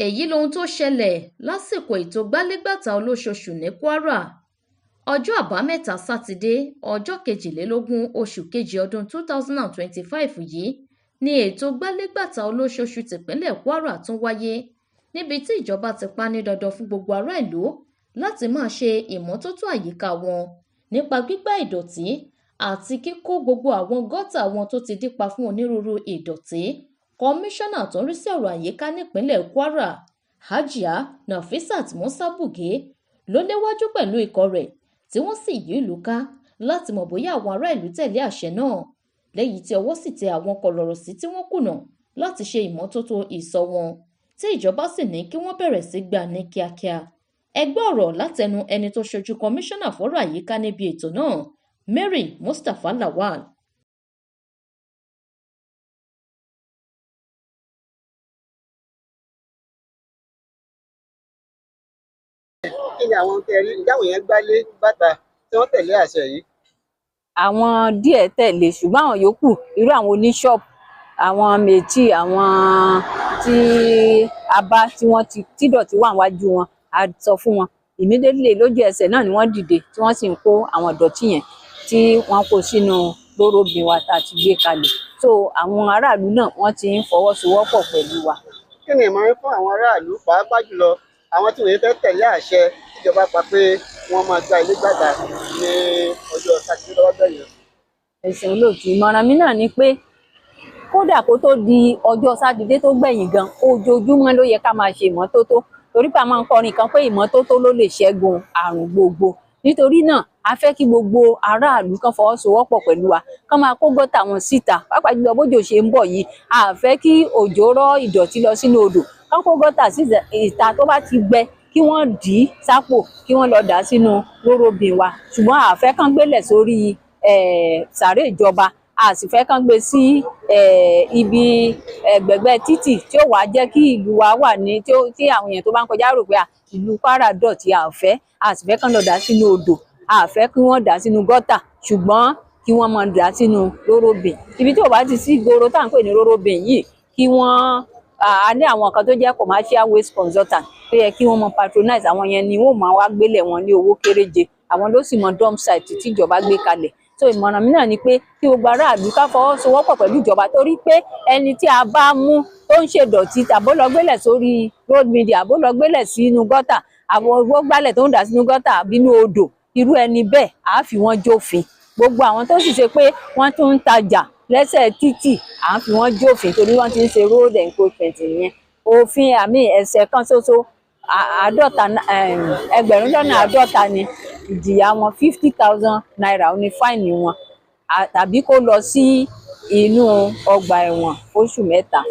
Èyí lohun tó ṣẹlẹ̀ lásìkò ètò gbalégbàtà olóṣooṣù ní Kwara. Ọjọ́ Àbámẹ́ta Sátidé, ọjọ́ 22 oṣù kejì ọdún 2025 yìí ni ètò gbalégbàtà olóṣooṣù tìpínlẹ̀ Kwara tún wáyé, níbi tí ìjọba ti pa ní dandan fún gbogbo ará ìlú láti máa ṣe ìmọ́tótó àyíká wọn nípa gbígbá ìdọ̀tí àti kíkó gbogbo àwọn gọ́tà wọn tó ti dípa fún onírúurú ìdọ̀tí. Kọmíṣánná tó ń rí sí ọ̀rọ̀ àyíká nípínlẹ̀ Kwara, Hajia Nafisat Musa Buge, ló léwájú pẹ̀lú ikọ̀ rẹ̀ tí wọ́n sì yí ìlú ká láti mọ̀ bóyá àwọn ará ìlú tẹ̀lé àṣẹ náà, lẹ́yìn tí ọwọ́ sì tẹ àwọn kọlọ̀rọ̀sí tí wọ́n kùnà láti ṣe ìmọ́tótó ìsọ̀ wọn, tí ìjọba sì ní kí wọ́n bẹ̀rẹ̀ sí gbà ní kíákíá. Ẹ gbọ́ ọ̀rọ̀ látẹnu ẹni tó ṣojú kọmíṣánná fọ́rọ̀ àyíká níbi ètò náà, Mary Mustapha Lawal. Kí ni àwọn tẹ rí ìjáwó yẹn gbálé bàtà tí wọ́n tẹ̀lé àṣẹ yìí? Àwọn díẹ̀ tẹ̀lé, ṣùgbọ́n àwọn yòókù, irú àwọn oníṣọ́ọ̀bù, àwọn méjì, àwọn tí a bá tí wọ́n ti tídọ̀tí wà níwájú wọn, a sọ fún wọn immediately, lójú ẹsẹ̀ náà ni wọ́n dìde tí wọ́n sì ń kó àwọn ìdọ̀tí yẹn tí wọ́n kó sínú lórobìn wa tá a ti gbé kalẹ̀. So àwọn aráàlú náà wọ́n ti ń fọwọ́sowọ́pọ̀ pẹ̀lú wa. Kí ni ìmọ̀ràn fún àwọn aráàlú, pàápàá jùlọ àwọn tí wọ́n fẹ́ tẹ̀lé àṣẹ tíjọba pa pé wọ́n máa gba ilé gbàgbà ní ọjọ́ Sátidé lọ́wọ́ gbẹ̀yìn? Ẹ̀sìn olóòtú, ìmọ̀ràn mi náà ni pé kódà kó tó di ọjọ́ Sátidé tó gbẹ̀yìn gan, ojoojúmọ́ ló yẹ ká máa ṣe ìmọ́tótó, torí pé a máa ń kọrin kan pé ìmọ́tótó ló lè ṣẹ́gun àrùn gbogbo. Nítorí náà a fẹ́ kí gbogbo aráàlú kan fọwọ́sowọ́pọ̀ pẹ̀lú wa, kán máa kó gọ́tà wọn síta, pàápàá jùlọ bójò ṣe ń bọ̀ yìí, a fẹ́ kí òjò rọ́ ìdọ̀tí lọ sínú odò. Kán kó gọ́tà síta, tó bá ti gbẹ kí wọ́n dì í sápò, kí wọ́n lọ dà á sínú rórobìn wa. Ṣùgbọ́n a fẹ́ kán gbélẹ̀ sórí sàárè ìjọba, a sì fẹ́ kán gbé sí ibi ẹ̀gbẹ̀gbẹ́ títì tí ó wàá jẹ́ kí ìlú wa wà ní tí àwọn èèyàn tó bá ń kọjá rò pé ìlú Kwara dọ̀tí. A fẹ́, a sì fẹ́ kán lọ dà á sínú odò, a fẹ́ kí wọ́n dà á sínú gọ́tà, ṣùgbọ́n kí wọ́n máa dà á sínú rórobìn. Ibi tí ò bá ti sí goro tá à ń pè ní rórobìn yìí, kí wọ́n a ní àwọn kan tó jẹ́ commercial waste consultant tó yẹ kí wọ́n mọ patronize àwọn yẹn, ni wọ́n máa wá gbélé wọn ní owó kéréje, àwọn ló sì mọ dump site tí ìjọba gbé kalẹ̀. So ìmọ̀ràn mi náà ni pé kí gbogbo aráàlú ká fọwọ́sowọ́pọ̀ pẹ̀lú ìjọba, torí pé ẹni tí a bá mú tó ń ṣèdọ̀tí, tàbó lọ gbélẹ̀ sórí road media, àbó lọ gbélẹ̀ sínú gọ́tà, àwọn owó gbálẹ̀ tó ń dà sínú gọ́tà àbínú odò, irú ẹni bẹ́ẹ̀ á fi wọ́n jófin. Gbogbo àwọn tó sì ṣe pé wọ́n tún ń tajà lẹ́sẹ̀ títì, à ń fi wọ́n jófin, torí wọ́n ti ń ṣe road encroachment nìyẹn. Òfin àmì ẹ̀ṣẹ̀ kan ṣoṣo, 50,000 ni ìjìyà wọn, 50,000 naira ó ní fáìnì wọn, tàbí kó lọ sí inú ọgbà ẹ̀wọ̀n oṣù 3.